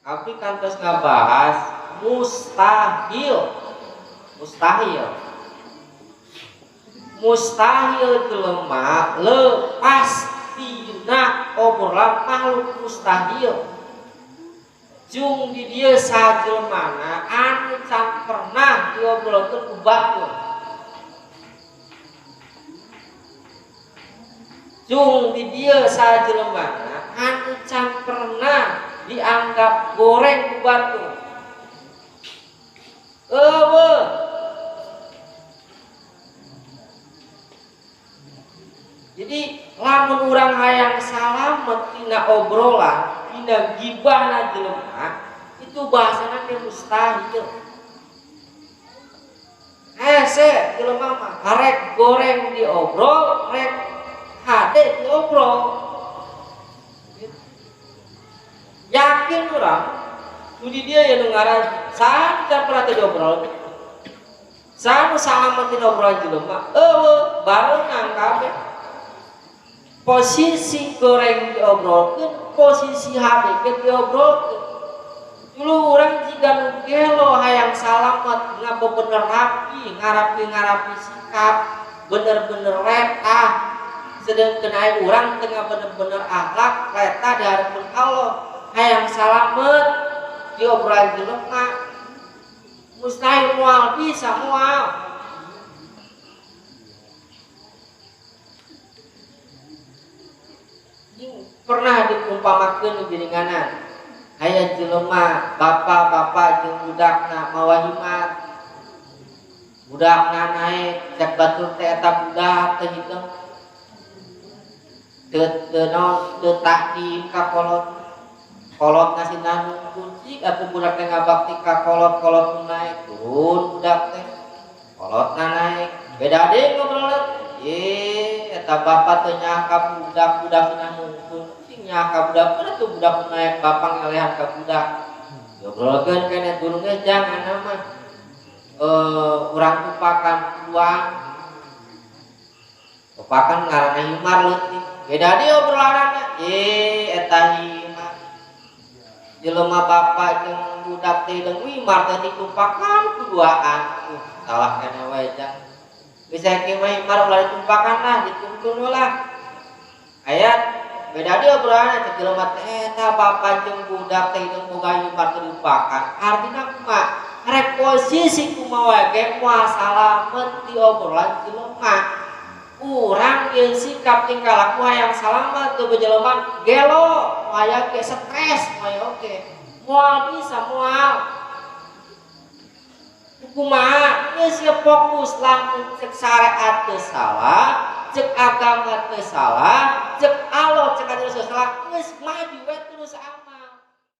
Abdi kantos ngabahas mustahil. Mustahil. Mustahil jelema lepas tina obrolan makhluk mustahil. Jung di dieu sajelemana anu can pernah diobrolkeun ku batur. Jung di dieu sajelemana anu can pernah dianggap goreng ku batur. Eueuh. Jadi lamun urang hayang salamet tina obrolan, tina gibahna jelema, itu bahasana teh mustahil. Hese jelema mah rek goreng diobrol, rek hade diobrol. Yakin urang, nu di dieu ya nu ngaran saha can pernah teu diobrol. Saha nu salamet tina obrolan jelema? Eueuh, barengan kabeh. Posisi goreng diobrolkeun, posisi hade ge diobrolkeun. Dulu urang jiga nu gelo hayang salamet ngabebener rapi, ngarapi-ngarapi sikap, bener-bener letah. Sedengkeun aya urang teu ngabener-bener akhlak, letah di hareupeun Allah. Hayang salamet diobrolan jelema. Mustahil moal bisa moal. Pernah diumpamakeun diringanan. Aya jelema bapak-bapak jeung budakna mawa himar. Budakna naek cek batur teh eta budak teh hideung. Teu teu naon teu takdim ka kolot. Kolot ngasih kunci atuh budak teh ngabakti ka kolot, kolot nu naek turun budak teh. Kolotna naek. Beda deui ngobrolna. Ye, eta bapak teh nyaah ka budak, budak cenah nungkun. Cing nyaah ka budak, mana tuh budak nu naek bapak ngelehan ka budak. Diobrolkeun keneh turun ge jangan mah. Urang tupakan uang. Tupakan ngaranna himar leutik. Beda deui obrolanana. Ye, eta himar. Jelema bapak jeung budak teh deung himar teh ditumpakan kuduaan. Salah keneh we jang. Bisa kieu mah himar ulah ditumpakan lah, dituntun lah. Ayat beda deui obrolanna cek jelema teh eta bapak jeung budak teh hideung boga himar teh ditumpakan. Artina kumaha? Rek posisi kumaha wae ge moal salamet di obrolan jelema. Urang jeung sikap tingkah laku hayang salamet teu jelema gelo, aya ge stres, aya oge. Moal bisa moal. Kumaha geus fokus lamun cek syariat teu salah, cek agama teu salah, cek Allah cek ajaran salah, geus maju we terus aman.